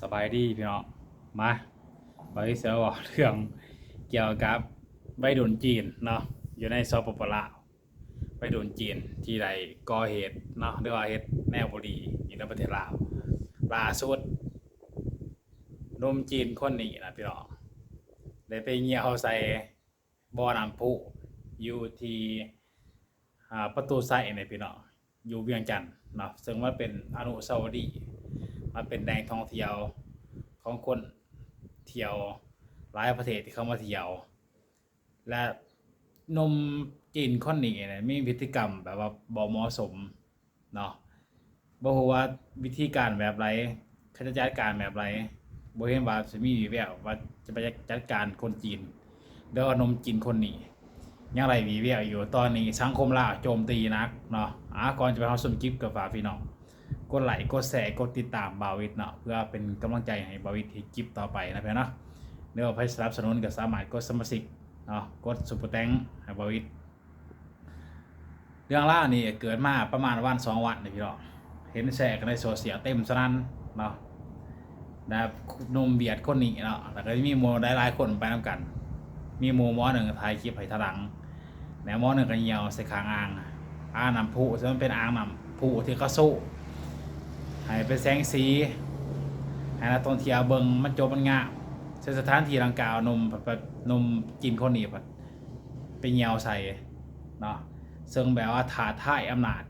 ສະບາຍດີພີ່ນ້ອງ ມາ ບ່າວວິດຊິເວົ້າເລື່ອງກ່ຽວກັບໄວລຸ້ນຈີນເນາະ ຢູ່ໃນ ສປປ ລາວ ໄວລຸ້ນຈີນທີ່ໄດ້ກໍ່ເຫດເນາະ ຫຼືວ່າເຮັດແນວບໍ່ດີຢູ່ໃນປະເທດລາວ. ລ່າສຸດ ໜຸ່ມຈີນຄົນນີ້ນະພີ່ນ້ອງ ໄດ້ໄປຍ່ຽວໃສ່ ບໍ່ນ້ຳພຸ ຢູ່ທີ່ ອ່າ ປະຕູໄຊນີ້ພີ່ນ້ອງ ຢູ່ວຽງຈັນເນາະ ເຊິ່ງມັນເປັນອະນຸສາວະລີ ມັນເປັນແຫຼ່ງທ່ອງທ່ຽວຂອງຄົນທ່ຽວຫຼາຍປະເທດທີ່ເຂົ້າມາທ່ຽວ ແລະ ໜຸ່ມຈີນຄົນນີ້ນະ ມີພຶດຕິກຳແບບວ່າບໍ່ເໝາະສົມ ເນາະ ບໍ່ຮູ້ວ່າວິທີການແບບໃດ ເຂົາຈະຈັດການແບບໃດ ບໍ່ເຫັນວ່າຊິມີວີແວວວ່າຈະໄປຈັດການຄົນຈີນ ຫຼືວ່າໜຸ່ມຈີນຄົນນີ້ ຍັງໄດ້ວີແວວຢູ່. ຕອນນີ້ສັງຄົມລາວໂຈມຕີໜັກເນາະ. ອາ ກ່ອນຈະໄປຮັບຊົມຄລິບ ກໍຝາກພີ່ນ້ອງກົດໄລ ກົດແຊ ກົດຕິດຕາມບ່າວວິດເນາະ ເພື່ອເປັນກຳລັງໃຈໃຫ້ບ່າວວິດເຮັດຄລິບຕໍ່ໄປນະພີ່ນ້ອງເນາະ ຫຼືວ່າໃຜສະໜັບສະໜູນກໍສາມາດກົດສະມາຊິກເນາະ ກົດຊຸບເປີແຕັງໃຫ້ບ່າວວິດ. ເລື່ອງລາວນີ້ເກີດມາປະມານວັນສອງວັນນີ້ພີ່ນ້ອງ ເຫັນແຊກັນໃນໂຊຊຽວເຕັມສະໜັ່ນເນາະ ແບບໜຸ່ມຫວຽດຄົນນີ້ເນາະ ແລ້ວກໍມີໝູ່ຫຼາຍໆຄົນໄປນຳກັນ ມີໝູ່ໝໍໜຶ່ງຖ່າຍຄລິບໃຫ້ທາງຫຼັງ ແລ້ວໝໍໜຶ່ງກໍຍ່ຽວໃສ່ຂ້າງອ່າງ ອ່າງນ້ຳພຸ ເຊິ່ງມັນເປັນອ່າງນ້ຳພຸທີ່ເຂົາໂຊ ໃຫ້ເປັນແສງສີ ໃຫ້ນັກທ່ອງທ່ຽວເບິ່ງ ມັນຈົບມັນງາມ ເຊິ່ງສະຖານທີ່ດັ່ງກ່າວ ໜຸ່ມ ໜຸ່ມຈີນຄົນນີ້ ໄປຍ່ຽວໃສ່ເນາະ ເຊິ່ງແບບວ່າທ້າທາຍອຳນາດ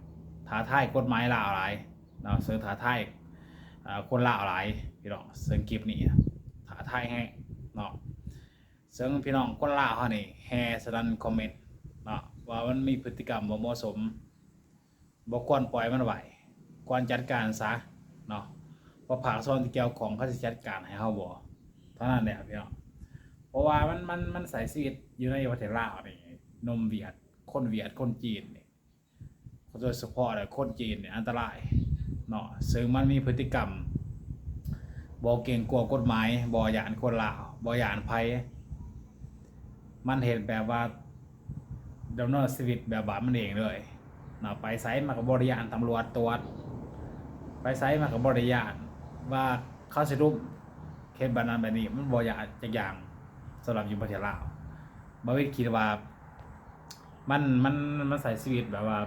ທ້າທາຍກົດໝາຍລາວຫຼາຍເນາະ ເຊິ່ງທ້າທາຍ ເອີ ຄົນລາວຫຼາຍພີ່ນ້ອງ ເຊິ່ງຄລິບນີ້ນະ ທ້າທາຍແຮງເນາະ ເຊິ່ງພີ່ນ້ອງຄົນລາວເຮົານີ້ແຫ່ສະໜັ່ນຄອມເມັນເນາະ ວ່າມັນມີພຶດຕິກຳບໍ່ເໝາະສົມ ບໍ່ຄວນປ່ອຍມັນໄວ້ ຄວນຈັດການຊະເນາະ ວ່າພາກສ່ວນທີ່ກ່ຽວຂ້ອງເຂົາຊິຈັດການໃຫ້ເຮົາບໍ່ ເທົ່ານັ້ນແຫຼະພີ່ນ້ອງ ເພາະວ່າມັນ ມັນ ມັນໃຊ້ຊີວິດຢູ່ໃນປະເທດລາວນີ້ ໜຸ່ມຫວຽດ ຄົນຫວຽດ ຄົນຈີນນີ້ ໂດຍສະເພາະແຫຼະຄົນຈີນນີ້ອັນຕະລາຍເນາະ ເຊິ່ງມັນມີພຶດຕິກຳບໍ່ເກງກົວກົດໝາຍ ບໍ່ຢ້ານຄົນລາວ ບໍ່ຢ້ານໃຜ ມັນເຮັດແບບວ່າ ດຳເນີນຊີວິດແບບບ້ານມັນເອງເລີຍເນາະ ໄປໃສມັນກໍບໍ່ໄດ້ຢ້ານຕຳຫຼວດຕວດ ໄປໃສມັນກໍບໍ່ໄດ້ຢ້ານວ່າເຂົາຊິລຸມ ເຮັດແບບນັ້ນແບບນີ້ ມັນບໍ່ຢ້ານຈັກຢ່າງ ສຳລັບຢູ່ປະເທດລາວ ບ່າວວິດຄິດວ່າ ມັນ ມັນ ມັນໃຊ້ຊີວິດແບບວ່າ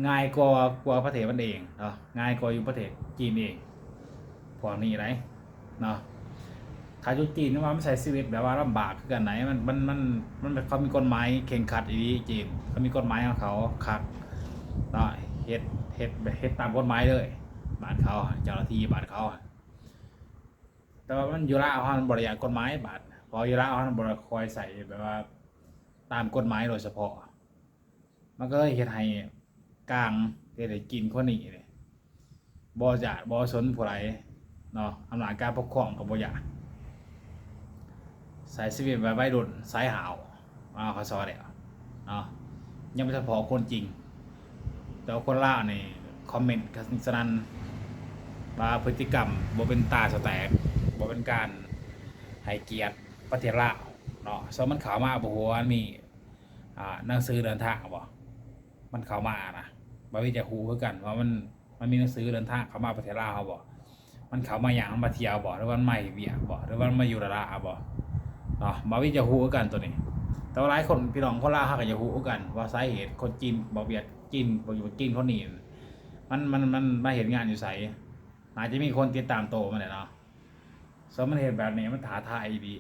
ງ່າຍກວ່າ ກວ່າປະເທດມັນເອງເນາະ ງ່າຍກວ່າຢູ່ປະເທດຈີນເອງ ພວກນີ້ໄດ໋ເນາະ ຖ້າຢູ່ຈີນວ່າມັນໃຊ້ຊີວິດແບບວ່າລຳບາກຄືກັນໃດ໋ ມັນ ມັນ ມັນ ມັນ ເຂົາມີກົດໝາຍເຄັ່ງຄັດອີ່ຫຼີຈີນ ເຂົາມີກົດໝາຍຂອງເຂົາຄັກເນາະ ເຮັດ ເຮັດ ເຮັດຕາມກົດໝາຍເລີຍ ບ້ານເຂົາ ເຈົ້າໜ້າທີ່ບ້ານເຂົາ ແຕ່ວ່າມັນຢູ່ລາວເຮົາມັນບໍ່ໄດ້ຢ້ານກົດໝາຍບາດ ເພາະຢູ່ລາວເຮົາມັນບໍ່ໄດ້ຄ່ອຍໃຊ້ແບບວ່າຕາມກົດໝາຍໂດຍສະເພາະ ມັນກໍເລີຍເຮັດໃຫ້ກາງ ເຮັດໃຫ້ຈີນຄົນນີ້ນີ້ບໍ່ຢາກບໍ່ສົນຜູ້ໃດເນາະ ອຳນາດການປົກຄອງກໍບໍ່ຢາກ ໃຊ້ຊີວິດແບບໄວລຸ້ນສາຍຫ້າວ ມາ ເຂົາຊອແລ້ວເນາະ ຍັງບໍ່ທັນພໍຄົນຈິງ ແຕ່ວ່າຄົນລາວນີ້ຄອມເມັນກັນສະໜັ່ນວ່າພຶດຕິກຳບໍ່ເປັນຕາສະແຕກ ບໍ່ເປັນການໃຫ້ກຽດປະເທດລາວເນາະ ເຊິ່ງມັນເຂົ້າມາບໍ່ຮູ້ວ່າມັນມີ ອ່າ ໜັງສືເດີນທາງບໍ່ ມັນເຂົ້າມານະ ບ່າວວິດຢາກຮູ້ຄືກັນວ່າມັນ ມັນມີໜັງສືເດີນທາງເຂົ້າມາປະເທດລາວເຮົາບໍ່? ມັນເຂົ້າມາຫຍັງ? ມັນມາທ່ຽວບໍ່? ຫຼືວ່າມັນມາເຮັດວຽກບໍ່? ຫຼືວ່າມັນມາຢູ່ລະລາບໍ່? ເນາະ ບ່າວວິດຢາກຮູ້ຄືກັນໂຕນີ້ ແຕ່ວ່າຫຼາຍຄົນ ພີ່ນ້ອງຄົນລາວເຮົາກໍຢາກຮູ້ຄືກັນວ່າສາເຫດຄົນຈີນ ບ່າວຫວຽດຈີນ ບ່າວຫວຽດຈີນຄົນນີ້ ມັນ ມັນ ມັນມາເຮັດງານຢູ່ໃສ? ໜ້າຈະມີຄົນຕິດຕາມໂຕມັນແຫຼະເນາະ ເຊິ່ງມັນເຮັດແບບນີ້ມັນທ້າທາຍອີ່ຫຼີ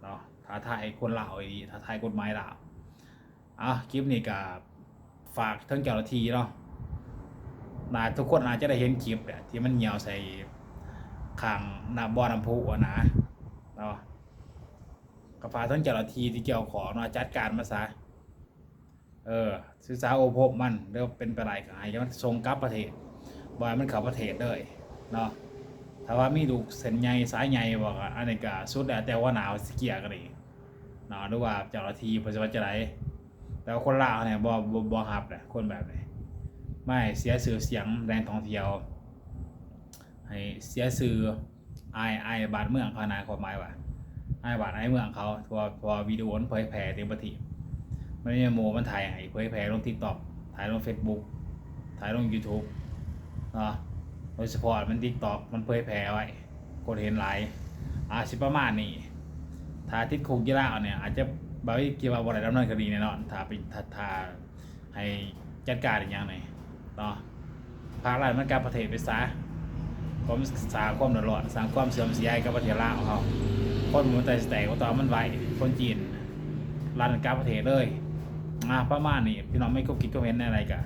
ເນາະ ທ້າທາຍຄົນລາວອີ່ຫຼີ ທ້າທາຍກົດໝາຍລາວ. ເອົາ ຄລິບນີ້ກໍຝາກເຖິງເຈົ້າໜ້າທີ່ເນາະ ໜ້າ ທຸກຄົນອາດຈະໄດ້ເຫັນຄລິບແຫຼະ ທີ່ມັນຍ່ຽວໃສ່ຂ້າງນ້ຳ ບໍ່ນ້ຳພຸຫັ້ນນະເນາະ ກໍຝາກເຖິງເຈົ້າໜ້າທີ່ທີ່ກ່ຽວຂ້ອງເນາະ ຈັດການມັນຊະ ເອີ ສຶກສາອົບຮົມມັນ ຫຼືເປັນໄປໄດ້ກໍໃຫ້ມັນສົ່ງກັບປະເທດ ບໍ່ໃຫ້ມັນເຂົ້າປະເທດເລີຍເນາະ ຖ້າວ່າມີລູກເສັ້ນໃຫຍ່ສາຍໃຫຍ່ບໍ່ ກໍອັນນີ້ກໍສຸດແລ້ວແຕ່ຫົວໜ້າຊິເກ່ຍກັນເອງເນາະ ຫຼືວ່າເຈົ້າໜ້າທີ່ເພິ່ນຊິວ່າຈັ່ງໃດ ແຕ່ວ່າຄົນລາວເຮົານີ້ບໍ່ ບໍ່ ບໍ່ຮັບແຫຼະ ຄົນແບບນີ້ ມາໃຫ້ເສຍຊື່ສຽງແຫຼ່ງທ່ອງທ່ຽວ ໃຫ້ເສຍຊື່ ອາຍ ອາຍບ້ານເມືອງເຂົານະ ຄວາມໝາຍວ່າ ອາຍບ້ານອາຍເມືອງເຂົາ ເພາະວ່າ ເພາະວ່າວິດີໂອມັນເຜີຍແຜ່ໃນປະເທດ ມັນມີໝູ່ມັນຖ່າຍໃຫ້ເຜີຍແຜ່ລົງ TikTok ຖ່າຍລົງ Facebook ຖ່າຍລົງ YouTube ເນາະ ดยเฉพาะมัน TikTok มันเผยแพร่ไว้ คนเห็นหลาย อาจสิประมาณนี้ ถ้าติดคุกอยู่ลาวเนี่ย อาจจะ บ่าวอีทคิดว่าบ่ได้ดำเนินคดีแน่นอน ถ้าไป ถ้า ถ้าให้จัดการอีหยังนี่เนาะ พารัฐมันกลับประเทศไปซะ ก็มันสร้างความเดือดร้อน สร้างความเสื่อมเสียให้กับประเทศลาวเฮา คนมันใจสิแตก บ่ต้องเอามันไว้ คนจีน รัฐมันกลับประเทศเลย อ่า ประมาณนี้ พี่น้องมีความคิดความเห็นแนวใดก็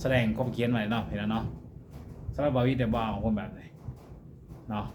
แสดงความคิดเห็นไว้เนาะ พี่น้องเนาะ สำหรับบ่าวอีทเนี่ย บ่เอาคนแบบนี้เนาะ